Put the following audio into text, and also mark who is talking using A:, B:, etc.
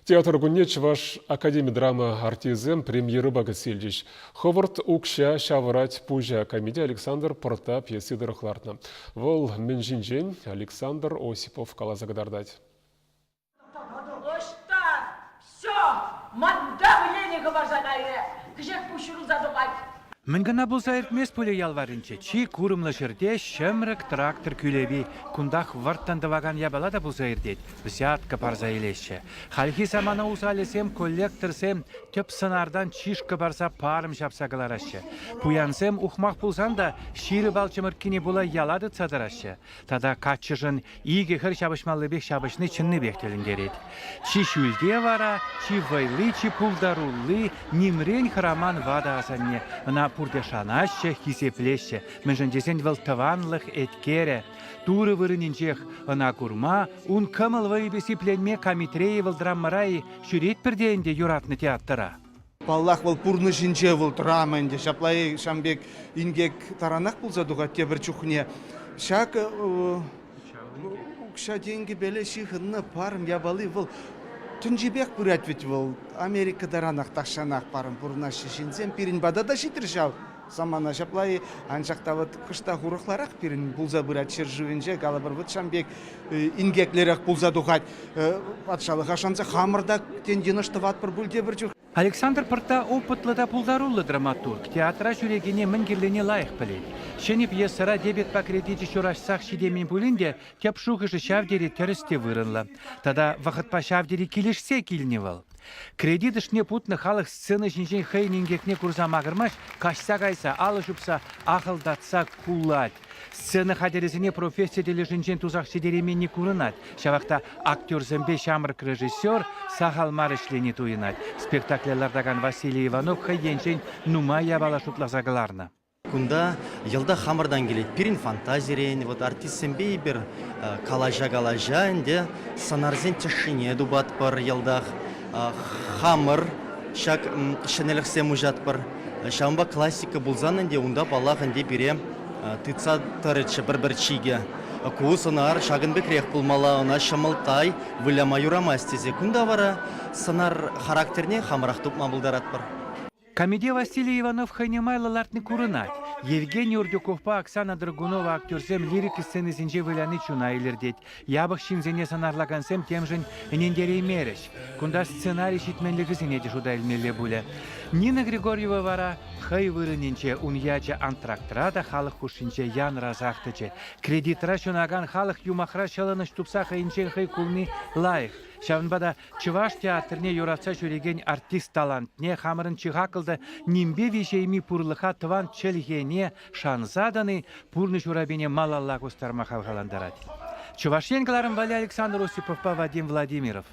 A: Театр кунне Чӑваш академи драма артисчӗсем премьерӑпа кӗтсе илчӗҫ. Хӑвӑрт укҫа ҫавӑрать пуҫа комедие Александр Пӑртта пьеси тӑрӑх лартнӑ. Вӑл мӗн ҫинчен Александр Осипов каласа кӑтартать.
B: Ӑҫта? Все! Ман давлени хӑпарса кайрӗ. Кӗҫех пуҫ ҫурӑлса тухать.
C: Мӗн кӑна пулса иртмест пулӗ ял варринче. Чи курӑмлӑ ҫӗрте ҫӗмрӗк трактор кӳлепи. Кунтах вӑрттӑн тӑвакан япала та пулса иртет. Взятка парса илеҫҫӗ. Хальхи самана усалӗсем коллекторсем тӗп сӑнартан чышкӑ парса парӑм ҫапса кӑлараҫҫӗ. Пуянсем ухмах пулсан та ҫирӗп ал чӑмӑрккине пула яла тытса тӑраҫҫӗ. Тата каччӑшӑн икӗ хӗр ҫапӑҫмаллипех ҫапӑҫни чӑннипех тӗлӗнтерет. Чи ҫӳлте вара, чи вӑйли, чи пултарулли, нимрен хӑраман ватӑ асанне. Ӑна пурте шанаҫҫӗ, хисеплеҫҫӗ, мӗншӗн тесен вӑл тӑванлӑх еткерӗ. Турӑ вырӑнӗнчех ӑна курма, ун кӑмӑл вӑйӗпе сипленме камитре-и вӑл драмӑра-и ҫӳретпӗр те ӗнтӗ юратнӑ театра.
D: Паллах, вӑл пурнӑҫӗнче вӑл драма ӗнтӗ. Ҫапла ҫавӑн пек инкек таранах пулса тухать тепӗр чухне. Ҫак укҫа-тенкӗпеле ҫыхӑннӑ парӑм япали вӑл тӗнчипех пырать вӗт вӑл. Америка таранах тахҫанах парӑм пурӑнаҫҫӗ ҫынсем. Пирӗн пата та ҫитрӗ ҫав самана ҫапла-и. Анчах та вот кӑштах урӑхларах пирӗн пулса пырать ҫӗршывӗнче. Калӑпӑр, вот ҫавӑн пек инкеклӗрех пулса тухать. Патшалӑха шанса хамӑр та тен йӑнӑш тӑватпӑр пуль тепӗр чух.
C: Александр Пӑртта опытлӑ та пултаруллӑ драматург, театра ҫӳрекене мӗн кирлине лайӑх пӗлет. Ҫӗнӗ пьесӑра дебетпа кредичӗ ҫураҫсах ҫитеймен пулин те тӗп шухӑшӗ ҫав тери тӗрӗс те вырӑнлӑ. Тата вӑхӑтпа ҫав тери килӗшсе килнӗ вӑл. Кредит ӑшне путнӑ халӑх сцена ҫинчен хӑйӗн инкекне курса макӑрмасть, каҫса кайса, алӑ ҫупса, ахӑлтатса кулать. Сцена хатӗрӗсене професси тӗлӗшӗнчен тусах ҫитерейменни курӑнать. Ҫавах та актерсемпе ҫамрӑк режиссер сахал мар ӗҫлени туйӑнать. Спектакле лартакан Василий Иванов хӑй енчен нумай япала шутласа кӑларнӑ.
E: Кунта йӑлтах хамӑртан килет. Пирӗн фантазирен, вот артистсемпе эпир калаҫа-калаҫа ӗнтӗ сӑнарсен тӗшшине тупатпӑр йӑлтах. Хамӑр ҫак ҫӗнӗлӗхсем уҫатпӑр. Ҫавӑнпа классика пулсан ӗнтӗ унта, паллах, ӗнтӗ пире тытса тӑрӗччӗ пӗр-пӗр чикӗ. Ку сӑнар ҫакӑн пекрех пулмалла, ӑна ҫӑмӑлттай выляма юрамасть тесе. Кунта вара сӑнар характерне хамӑрах тупма пултаратпӑр.
C: Комедие Василий Иванов хӑйне майлӑ лартни курӑнать. Евгений Урдюковпа Оксана Драгунова актерсем лирика сценисенче выляни чуна илӗртет. Япӑх ҫынсене сӑнарлакансем темшӗн ӗнентереймерӗҫ. Кунта сценари ҫитменлӗхӗсене те шута илмелле пулӗ. Нина Григорьева вара хӑй вырӑнӗнче ун ячӗ антрактра та халӑх хушшинче янрасах тӑчӗ. Кредитра ҫунакан халӑх юмахра ҫӑлӑнӑҫ тупса хӑйӗнчен хӑй кулни лайӑх. Ҫавӑнпа та Чӑваш театрне юратса ҫӳрекен артист талантне хамӑрӑн чи хаклӑ та нимпе виҫейми пурлӑха тӑван чӗлхене шанса тӑни пурнӑҫ урапине малалла кустарма хавхалантарать. Чӑваш Ен кӑларӑм валли Александр Осиповпа Вадим Владимиров.